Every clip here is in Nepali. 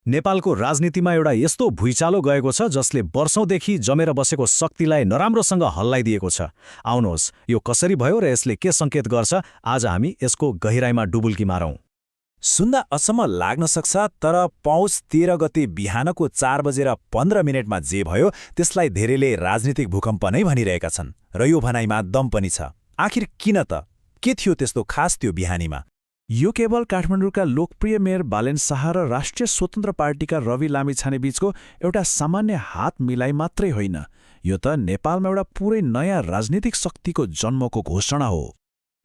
नेपालको राजनीतिमा एउटा यस्तो भुइँचालो गएको छ जसले वर्षौंदेखि जमेर बसेको शक्तिलाई नराम्रोसँग हल्लाइदिएको छ। आउनुहोस्, यो कसरी भयो र यसले के संकेत गर्छ, आज हामी यसको गहिराईमा डुबुल्की मारौं। सुन्दा अचम्म लाग्न सक्छ, तर पौष 13 गते बिहानको 4:15 जे भयो त्यसलाई धेरैले राजनीतिक भूकम्प नै भनिरहेका छन् र यो भनाइमा दम पनि छ। आखिर किन त? के थियो त्यस्तो खास त्यो बिहानीमा? यो केवल काठमाडौँका लोकप्रिय मेयर बालेन शाह र राष्ट्रिय स्वतन्त्र पार्टीका रवि लामिछाने बीचको एउटा सामान्य हात मिलाइ मात्रै होइन। यो त नेपालमा एउटा पुरै नयाँ राजनीतिक शक्तिको जन्मको घोषणा हो।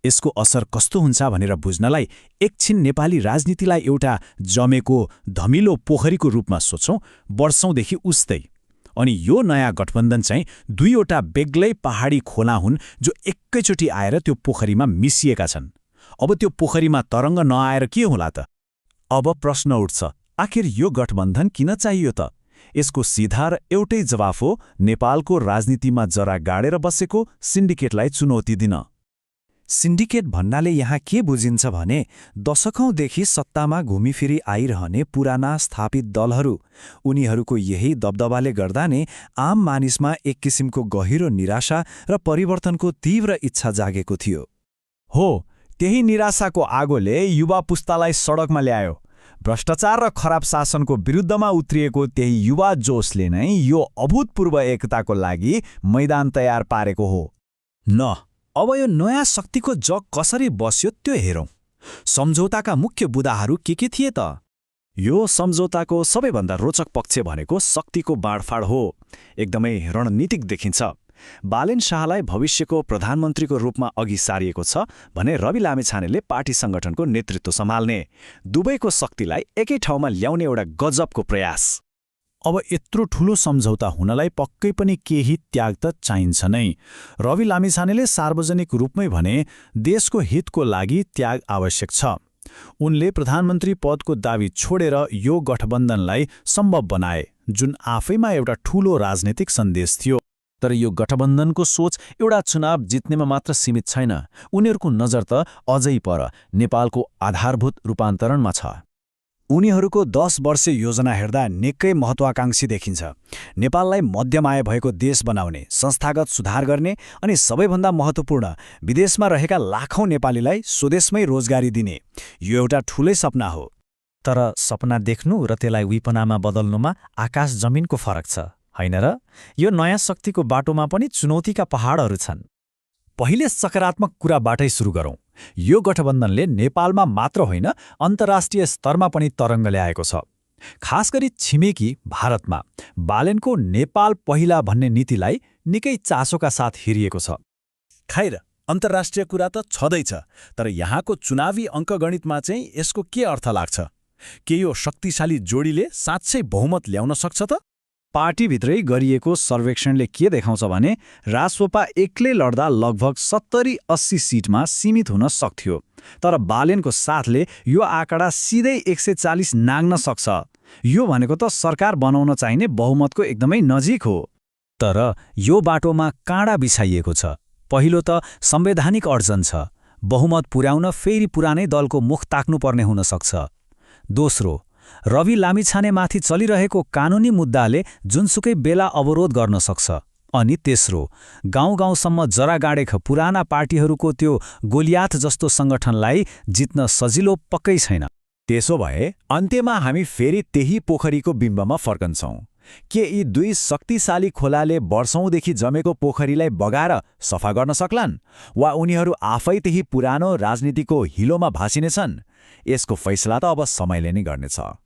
यसको असर कस्तो हुन्छ भनेर बुझ्नलाई एकछिन नेपाली राजनीतिलाई एउटा जमेको धमिलो पोखरीको रूपमा सोचौं, वर्षौंदेखि उस्तै। अनि यो नयाँ गठबन्धन चाहिँ दुईवटा बेग्लै पहाडी खोला हुन् जो एकैचोटि आएर त्यो पोखरीमा मिसिएका छन्। अब त्यो पोखरीमा तरङ्ग नआएर के होला त? अब प्रश्न उठ्छ, आखिर यो गठबन्धन किन चाहियो त? यसको सिधा र एउटै जवाफ हो, नेपालको राजनीतिमा जरा गाडेर बसेको सिन्डिकेटलाई चुनौती दिन। सिन्डिकेट भन्नाले यहाँ के बुझिन्छ भने दशकौंदेखि सत्तामा घुमिफिरी आइरहने पुराना स्थापित दलहरू। उनीहरूको यही दबदबाले गर्दा नै आम मानिसमा एक किसिमको गहिरो निराशा र परिवर्तनको तीव्र इच्छा जागेको थियो। हो, त्यही निराशाको आगोले युवा पुस्तालाई सडकमा ल्यायो। भ्रष्टाचार र खराब शासनको विरुद्धमा उत्रिएको त्यही युवा जोशले नै यो अभूतपूर्व एकताको लागि मैदान तयार पारेको हो। न अब यो नयाँ शक्तिको जग कसरी बस्यो त्यो हेरौं। सम्झौताका मुख्य बुदाहरू के थिए त? यो सम्झौताको सबैभन्दा रोचक पक्ष भनेको शक्तिको बाँडफाँड हो। एकदमै रणनीतिक देखिन्छ। बालेन शाहलाई भविष्यको प्रधानमन्त्रीको रूपमा अघि सारिएको छ भने रवि लामिछानेले पार्टी संगठनको नेतृत्व सम्हाल्ने। दुवैको शक्तिलाई एकै ठाउँमा ल्याउने एउटा गजबको प्रयास। अब यत्रो ठूलो सम्झौता हुनलाई पक्कै पनि केही त्याग त चाहिन्छ नै। रवि लामिछानेले सार्वजनिक रूपमै भने देशको हितको लागि त्याग आवश्यक छ। उनले प्रधानमन्त्री पदको दावी छोडेर यो गठबन्धनलाई सम्भव बनाए, जुन आफैमा एउटा ठूलो राजनीतिक सन्देश थियो। तर यो गठबन्धनको सोच एउटा चुनाव जित्नेमा मात्र सीमित छैन। उनीहरूको नजर त अझै पर नेपालको आधारभूत रूपान्तरणमा छ। उनीहरूको 10 वर्षे योजना हेर्दा निकै महत्वाकांक्षी देखिन्छ। नेपाललाई मध्यम आय भएको देश बनाउने, संस्थागत सुधार गर्ने अनि सबैभन्दा महत्त्वपूर्ण विदेशमा रहेका लाखौं नेपालीलाई स्वदेशमै रोजगारी दिने। यो एउटा ठूलै सपना हो। तर सपना देख्नु र त्यसलाई विपनामा बदल्नुमा आकाश जमिनको फरक छ, होइन र? यो नयाँ शक्तिको बाटोमा पनि चुनौतीका पहाडहरू छन्। पहिले सकारात्मक कुराबाटै सुरु गरौं। यो गठबन्धनले नेपालमा मात्र होइन, अन्तर्राष्ट्रिय स्तरमा पनि तरङ्ग ल्याएको छ। खास गरी छिमेकी भारतमा बालेनको नेपाल पहिला भन्ने नीतिलाई निकै चासोका साथ हेरिएको छ। खैर, अन्तर्राष्ट्रिय कुरा त छँदैछ, तर यहाँको चुनावी अङ्कगणितमा चाहिँ यसको के अर्थ लाग्छ? के यो शक्तिशाली जोडीले साँच्चै बहुमत ल्याउन सक्छ त? पार्टीभित्रै गरिएको सर्वेक्षणले के देखाउँछ भने रासोपा एक्लै लड्दा लगभग 70-80 सिटमा सीमित हुन सक्थ्यो। तर बालेनको साथले यो आँकडा सिधै 140 नाग्न सक्छ। यो भनेको त सरकार बनाउन चाहिने बहुमतको एकदमै नजिक हो। तर यो बाटोमा काँडा बिछाइएको छ। पहिलो त संवैधानिक अड्चन छ। बहुमत पुर्याउन फेरि पुरानै दलको मुख ताक्नुपर्ने हुन सक्छ। दोस्रो, रवि लामिछानेमाथि चलिरहेको कानुनी मुद्दाले जुनसुकै बेला अवरोध गर्न सक्छ। अनि तेस्रो, गाउँ-गाउँसम्म जरा गाडेका पुराना पार्टीहरूको त्यो गोलियाथ जस्तो संगठनलाई जित्न सजिलो पक्कै छैन। त्यसो भए अन्त्यमा हामी फेरि त्यही पोखरीको बिम्बमा फर्कन्छौं। के यी दुई शक्तिशाली खोलाले वर्षौंदेखि जमेको पोखरीलाई बगाएर सफा गर्न सक्लान्, वा उनीहरू आफै त्यही पुरानो राजनीतिको हिलोमा भासिनेछन्? यसको फैसला त अब समयले नै गर्नेछ।